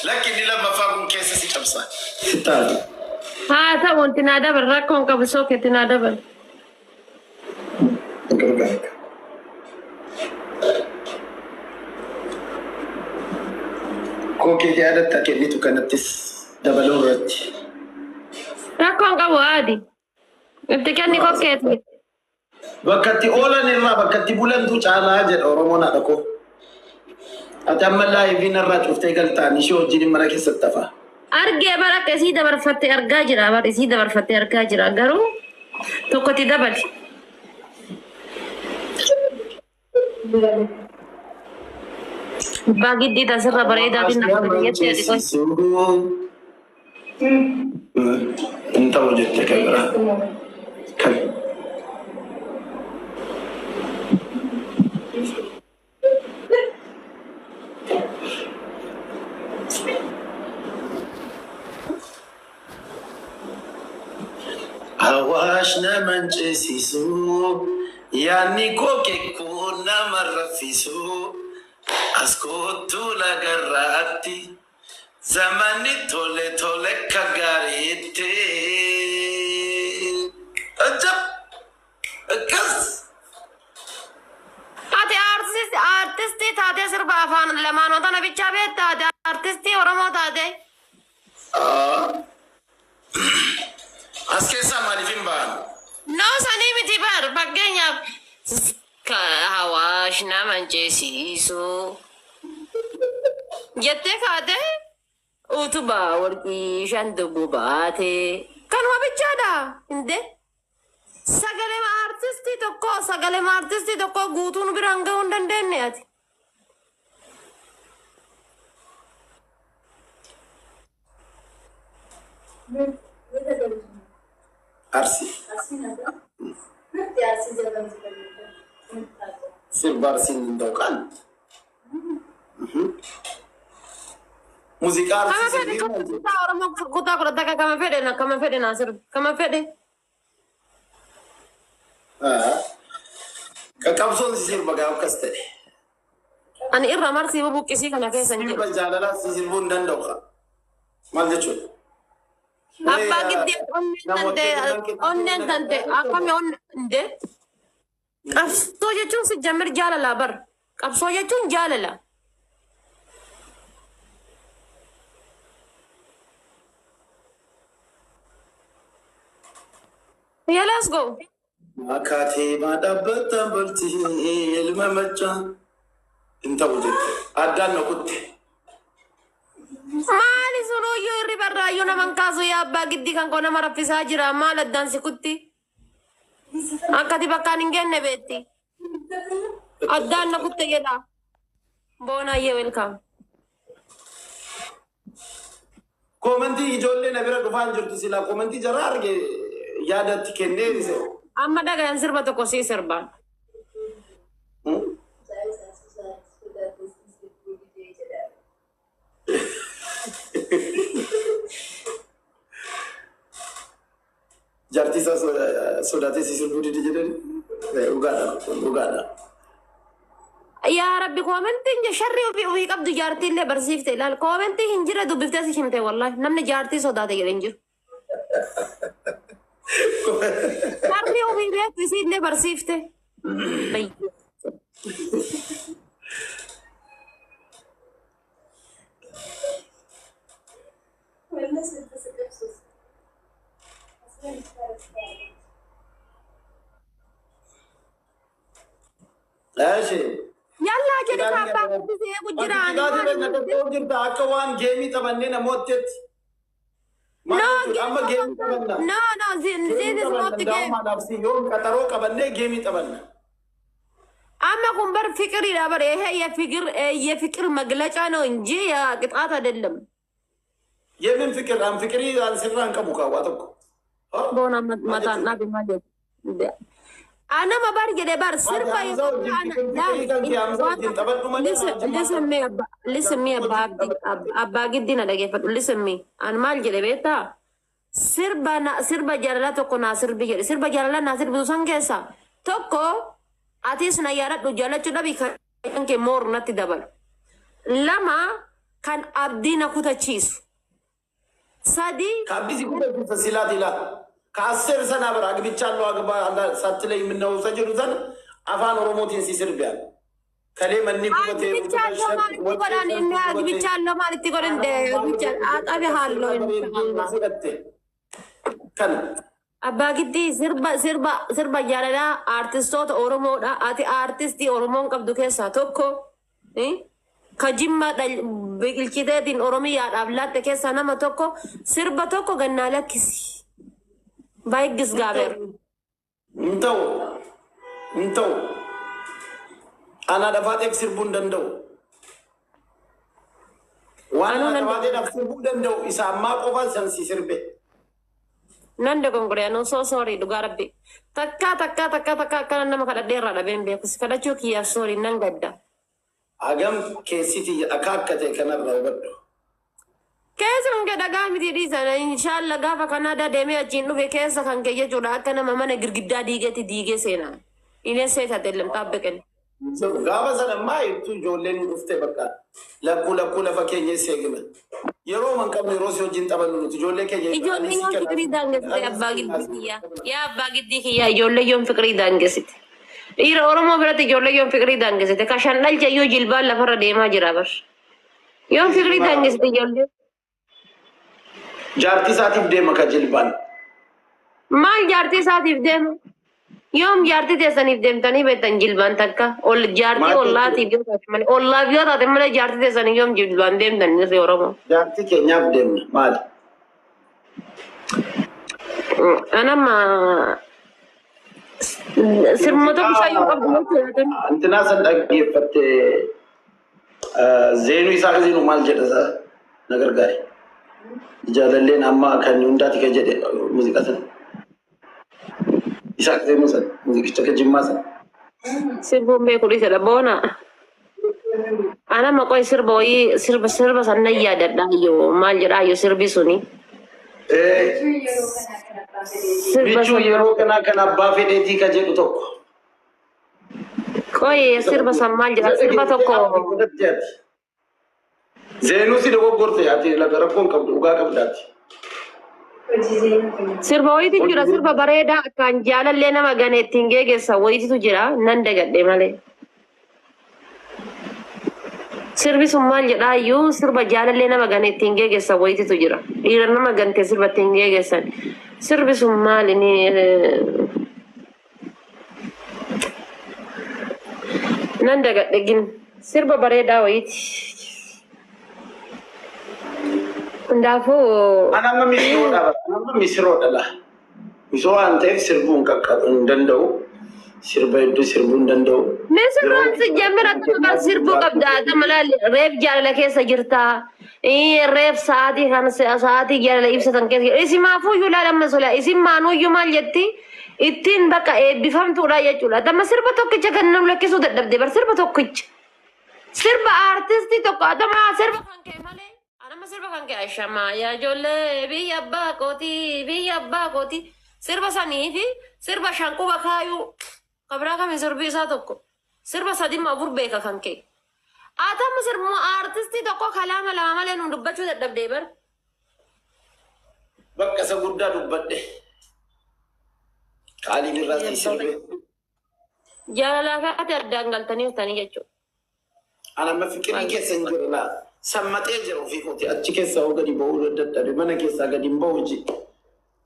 Lakki inni lammaffaa kun keessa si cabsa. Sittaati. Haa ta'u itti naa dabal rakkoon qabu sooke itti naa dabal. Kookee yaadatta kennitu kanattis dabaluu irratti. Rakkoon qabu aadi. Itti kenni kokkeeti. Bakka itti oolan irraa bakka itti bulantu caalaa jedha Oromoon haadha koo. Ati amma laayiviin irraa cuftee galtaan ishee wajjin mana keessatti hafaa. Argee bara akka isii dabarfatte argaa jira bara isii dabarfatte argaa jira garuu tokkotti dabali. Abbaa giddii tasirra bareedaatiin na fudhate jettee ati qoy. Hin ta'u jette kan biraa. Kan. Awaash nama hin ceesisu yaadni koo kekkuu nama raffisu as kottuu lagarraatti zamanni tole tole akka gaariitti. Ajab! Akkas! Ati artistii taatee sirba afaan lamaanoo tana bichaa beekta ati artistii Oromoo taatee. As keessaa maaliif hin ba'an? No sanii miti bar fakkeenyaaf hawaash nama hin ceesisu jettee kaatee utubaa warqii shandugu baatee kanuma bichaadha hinde sagalema artistii tokko sagalema artistii tokko guutuu nu biraan gahuu hin dandeenye ati. Arsii. Sirba Arsiin hin ta'u kan. Muuziqaa Kama Arsii fedhe sirbii maal jedhu? kutaa Oromoo kutaa 11 kama fedhe na kama fedhe naa sirbi kama fedhe. Qaqqabsoon si sirba gaafa akkas ta'e. Ani irra marsii bubuqqisii kana keessa hin Sirba jiru. jaalalaa si sirbuu hin danda'u kaa. Maal jechuudha? Abbaa giddee onneen Namoota tante onneen tante akkami onne qabsoo jechuun si jammir jaalala bar qabsoo jechuun jaalala. Yeah, let's go. Akkaatee maa dhaabbattan bultii ilma machaa hin ta'u jette. Addaan na kutte. Maali sunuyyuu irri barraayyuu naman kaasu yaa abbaa giddii kan koo nama raffisaa jira maal addaan si kutti. Akkati bakkaan hin genne beetti. Addaan na kutte jedha. Boonaayyee welcome. Koomentii ijoollee na bira dhufaa hin jirtu silaa koomentii jaraa arge yaadatti kennee ise. Amma dhagayan sirba tokko sii sirba. Jaartii isaa sodaatee si sirbuu dide jedhani dhugaadha kun dhugaadha. Yaa Rabbi koomentiin sharri ofii ofii qabdu jaartii illee barsiifte ilaal koomentii hin jirre dubbiftee si himte wallahi namni jaartii sodaate jedhe hin jiru. Sharri ofii beektu isii illee barsiifte. Bayyee. Eeshi. Yallaa jedhi kaabbaa guddisee eegu jira ani Qixaatii maal keenya qophaa'u jirta akka waan geemii taphannee namoottetti. No, Maal jechuudha? Amma geemii taphanna. no, no, this Geemii is taphanna. not the game. Daa'umaadhaaf si yoom qaxaroo qabannee geemii taphanna. አማ ኩን በር ፍቅር ይላል በር ይሄ የፍቅር የፍቅር መግለጫ ነው እንጂ የቅጣት አይደለም። የምን ፍቅር an fiqirii an sirraan qabu kaawwaa tokko. ቦና መጣና ቢማጀት አነማ በር ጀደ በር ስርባ Hamza wajjin fiqirii kan kee Hamza wajjin taphadhu malee listen me listen me abbaa giddina dhageeffadhu listen me an maal jedhe beektaa sirba sirba jaalala tokko naa sirbi jedhe sirba jaalala naa sirbitu san keessa tokko atis na yaadadhu jaalachuu dhabi kan kee moor natti dabalu lama Kan abdii na kutachiisu. Sadi ከአዲስ ጉዳይ ሲላት ይላል ከአስር ሰና በር አግብቻለሁ አግባ ሳትለኝ ምነው ሰጀዱተን አፋን ኦሮሞቲን ሲስርብ ያለ ከሌ መኒ ጉበቴ Agbichaaloo maalitti godhan inni agbichaaloo maalitti godhan axabe halloo inshallah. Kana Abbaa Giddii, sirba sirba sirba jaalalaa aartistoota Oromoodha. Ati aartistii Oromoon qabdu keessaa tokko. Ka Jimma biqilchiteetiin Oromiyaadhaaf laatte keessaa nama tokko, sirba tokko gannaa lakkisi. Baay'igis gaabeera. Hin ta'u, hin ta'u. Ana dhafaateef sirbuu hin danda'u. Waan Anuu ana nan dhafaateedhaaf sirbuu danda'u isa ammaa qofa san si sirbe. Nan dogongore, anuu so sorry, dhugaa rabbi. Takkaa takkaa takkaa takkaa akkana nama kadhadhee irraa dhabeen beeku. Si kadhachuu kiyyaaf sorry, nan gadda. Hagam keessiti akka akka ta'e kanarraa hubadhu. Keessa kan kee dhagaa miti, dhiisan. Inshaalla gaafa Kanaadaa deemee achiin dhufe keessa kan kee jechuudha akka nama mana girgiddaa diigeetti diigee seenaa. Inee seetate lamxaabbeqen. Gaafa sana ammaa ibtuu ijoolleen nu dhufte bakka lakkuu lakkuu lafa keenya seegna. Yeroo man qabnu yeroo si wajjin taphannu nuti ijoollee keenya. Ijoollee yoon fikirii daangessite, abbaa giddii kiyyaa. Yaa abbaa giddii kiyyaa, ijoollee yoon fikirii daangessite. Dhiira Oromoo biratti ijoollee yoon fikirii daangessite. Kashan dhalcha iyyuu jilbaan lafarra deemaa jira bar. Yoon fikirii daangessite ijoollee. Jaartii isaatiif deema ka jilbaan. Maal jaartii isaatiif deema? Yoom jaartii teessaniif deemtanii beektan jilbaan takka? Ol jaartii Maal ollaatiif yoo taate malee, ollaaf yoo taate malee, jaartii teessanii yoom jilbaan deemtan inni Oromoo? Jaartii keenyaaf deemna maali? Anamma sirma tokko isaa yoo qabdu jechuudha. Antinaa san dhaggeeffatte, Zeenuu isaa Zeenuu maal jedha isaa na gargaare. Jaalalleen amma kan hundaati kan jedhe muuziqaa sana. Isaa Zeenuu sana muuziqicha kan Jimmaa sana. Sirbuun beeku dhiisedha boona. Anamma qoy, sirba wayii sirba san nan yaadadha ayyoo, maal jedha ayyoo sirbi suni. Sirba Bichuu san yeroo kanaa kan abbaa fedheetii ka jedhu tokko. Qoy, sirba san maal jedha, sirba tokko. Zeenuu si dogoggorte, ati laga rakkoon qabdu dhugaa qabdaati. Sirba wayiitu jira, sirba bareedaa akkaan jaalallee nama gane ittiin geeggeessan wayiitu jira, nan dagadhe malee. Sirbi sun maal jedhaa iyyuu, sirba jaalallee nama gane ittiin geeggeessan wayiitu jira. Dhiira nama gante sirba ittiin geeggeessan. Sirbi sun maal inni nan dagadhe gin sirba bareedaa wayiiti. Hundaafuu Ani amma misiroodha. Amma misiroodha laa. Misiroo waan ta'eef sirbuu hin qaqqabu hin danda'u. Sirba hedduu sirbuu hin danda'u. Misirroon si jemmira kan sirbuu qabda. Ata reef jaalala keessa jirta. Reef sa'aatii kan sa'aatii jaalala ibsatan keessa. Isimaafuyyuu ilaalamma sola. Isin maanuyyuu maal jetti? Ittiin bakka eebbifamtuudha jechuudha. Adama sirba tokkicha kan nam lakkisuu dadhabde bar, sirba tokkicha. Sirba aartistii tokko adama sirba kan kee malee. Anama sirba kan kee ashamaa yaa ijoollee biyya abbaa kootii, biyya abbaa kootii, sirba sanii fi sirba shanquba kaayuu kabraa kami sirbi isaa tokko sirba sadimma afur beeka kan kee. Atama sirbuma aartistii tokko kalaama lama malee nuun dubbachuu dadhabdee bar. Bakka isa guddaa dubbadhe. Qaalii birraa si sirbe. Jaalalaa fi ati addaan galtanii jirtanii jechuudha. Ani amma fikirii keessa hin jiru laa. Sammaxee jira ofii kooti. Achi keessa hoo gadi ba'uu dadhabe, mana keessaa gadi hin ba'u hojii.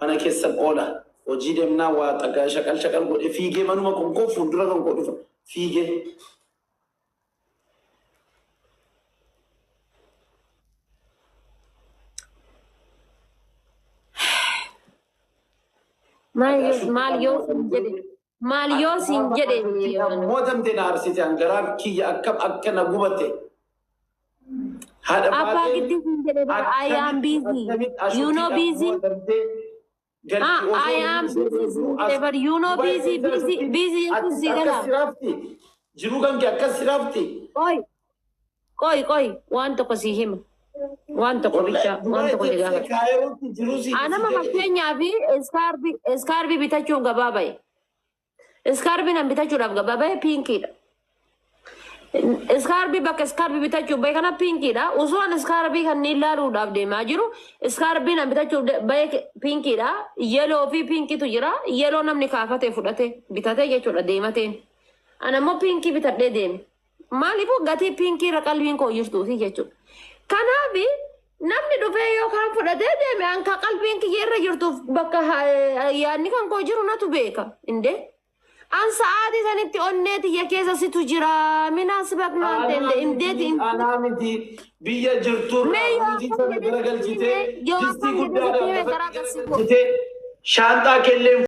Mana keessa oola. Hojii deemnaa waa xagaa shaqal shaqal godhe fiigee manuma konkoo fuuldura kan koo dhufa fiigee. Maal yoo siin jedhe, maal yoo siin jedhe? Mootamte na arsite, hangaraan kiyya akkam akka na gubate. Haadha Abbaa baatee giddii siin jedhe bara, I am busy. You know busy? Ah, I am busy siin jedhe bara, you know busy, busy, busy jechuun sii Akkas gala. siraafti. Jiruu kan kee akkas siraafti. Qoy, qoy, qoy, waan tokko sii hima. Waan tokko bicha, waan tokko si gaafadha. Kaayirootti jiruu sii. Anama fakkeenyaa fi iskaarbii bitachuuf gabaa bahe. Iskaarbii nan bitachuudhaaf gabaa bahe pinkiidha. Iskaarbii bakka iskaarbii bitachuuf bahe kana pinkiidha. Osoo an iskaarbii kanneen ilaaluudhaaf deemaa jiru, iskaarbii na bitachuuf bahe pinkiidha. Yellow fi pinkiitu jira. Yellow namni kaafatee fudhate bitatee jechuudha deemateen. Ana immoo pinkii bitadhee deeme. Maaliifuu gatii pinkii irra qalbiin koo jirtuufi jechuudha. Kanaaf namni dhufee yookaan fudhatee deeme, an ka qalbiin kiyya irra jirtuuf bakka yaadni kan koo jiru natu beeka. Indee. An sa'aatii sanitti onnee tiyya keessa situ jira. Minaan si baknaan tende indeeti. Anaa miti, biyya jirtu Mee yoo hojii sana akkam garagalchitee yoo distii akkam jedhee guddaadhaan sitti hime garaa lafatti gassi garagalchitee shaanxaa kelleen.